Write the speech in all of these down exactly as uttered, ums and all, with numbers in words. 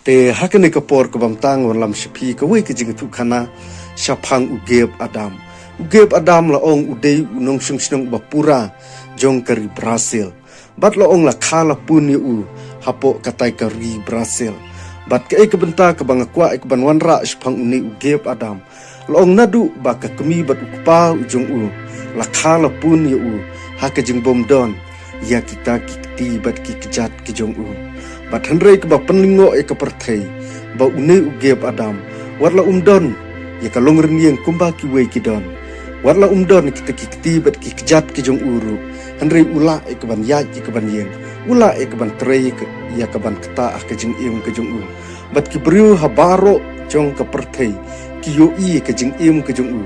Te ha kane ka por kaba mynta nga wallam sha phi kawei ka jingïathuhkhana shaphang u Gabe Adam. U Gabe Adam la ong u dei u nongshong shnong ba pura jong ka ri Brazil. Bad la ong la kha la pun ïa u hapoh katai ka ri Brazil. Bad kaei ka bynta kaba nga kwah ïa ka ban wanrah shaphang une u Gabe Adam. La ong naduh ba ka kmie bad u kpa u jong u la kha la pun ïa u ha ka jingbym don ïa kita ki kti bad ki kjat ki jong u. Bad hynrei kaba pynlyngngoh ïa ka pyrthei ba une u Gabe Adam wat la um don ïa ka longrynïeng kumba kiwei ki don. Wat la um don ïa kita ki kti bad ki kjat ki jong u ruh, hynrei u lah ïa ka ban ïaid ïa ka ban ïeng, u lah ïa ka ban trei ïa ka ban ktah ha ka jingim ka jong u. Bad ki briew ha baroh jong ka pyrthei ki ïohi ïa ka jingim ka jong u.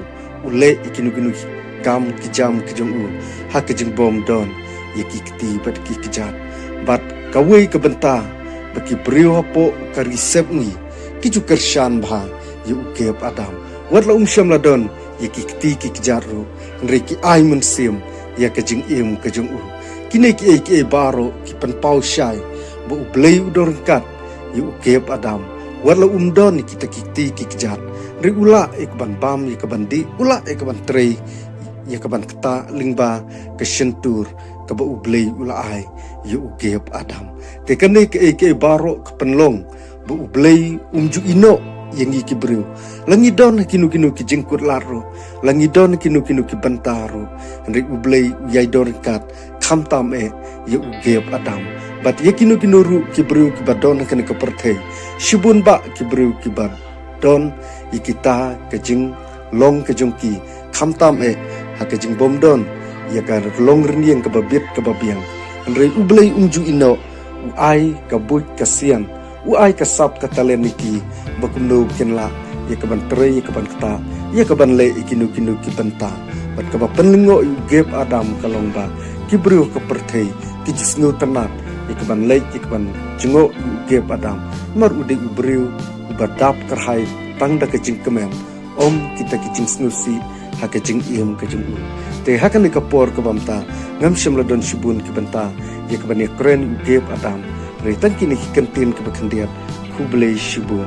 U leh ïa kino kino ki kam ki jam ka jong u ha ka jingbym don ïa ki kti bad ki kjat. Bad kawei ka bynta ba ki briew hapoh ka ri sepngi ki ju kyrshan bha ïa u Gabe Adam. Wat la um shym la don ïa ki kti ki kjat ruh, hynrei ki ai mynsiem ïa ka jingim ka jong u. Kine kiei kiei baroh ki pynpaw shai ba U Blei u don ryngkat ïa u Gabe Adam. Wat la um don ïa kita ki kti ki kjat, hynrei u lah ïa ka ban bam ïa ka ban dih, u lah ïa ka ban trei ïa ka ban ktah lyngba ka shyntur kaba U Blei u la ai ïa u Gabe Adam. Te kane kaei kaei baroh ka pynlong ba U Blei um ju ïehnoh ïa ngi ki briew. La ngi don ha kino kino ki jingkut lad ruh, la ngi don ha kino kino ki bynta ruh, hynrei U Blei u ïai don ryngkat khamtam eh ïa u Gabe Adam. Bad ïa kino kino ruh ki briew kiba don ha kane ka pyrthei, shibun bah ki briew kiba don ïa kita ka jinglong ka jong ki, khamtam eh ha ka jingbym don ïa ka longrynïeng kaba bit kaba biang. Hynrei U Blei um ju ïehnoh, u ai ka buit ka sian, u ai ka sap ka talen ïa ki ba kumno ba kin lah ïa ka ban trei ïa ka ban ktah ïa ka ban leh ïa kino kino ki bynta. Bad kaba pynlyngngoh ïa u Gabe Adam ka long ba ki briew ka pyrthei ki ju sngewtynnat ïa ka ban leh ïa ka ban jngoh ïa u Gabe Adam. Namar u dei u briew uba dap kyrhai tang da ka jingkmen, ym kita ki jingsngewsih ha ka jingim ka jong u. Te ha kane ka por kaba mynta ngam shym la don shibun ki bynta ïa ka ban ïakren ïa u Gabe Adam. Hynrei tang kine ki kyntien kiba khyndiat. Khublei shibun.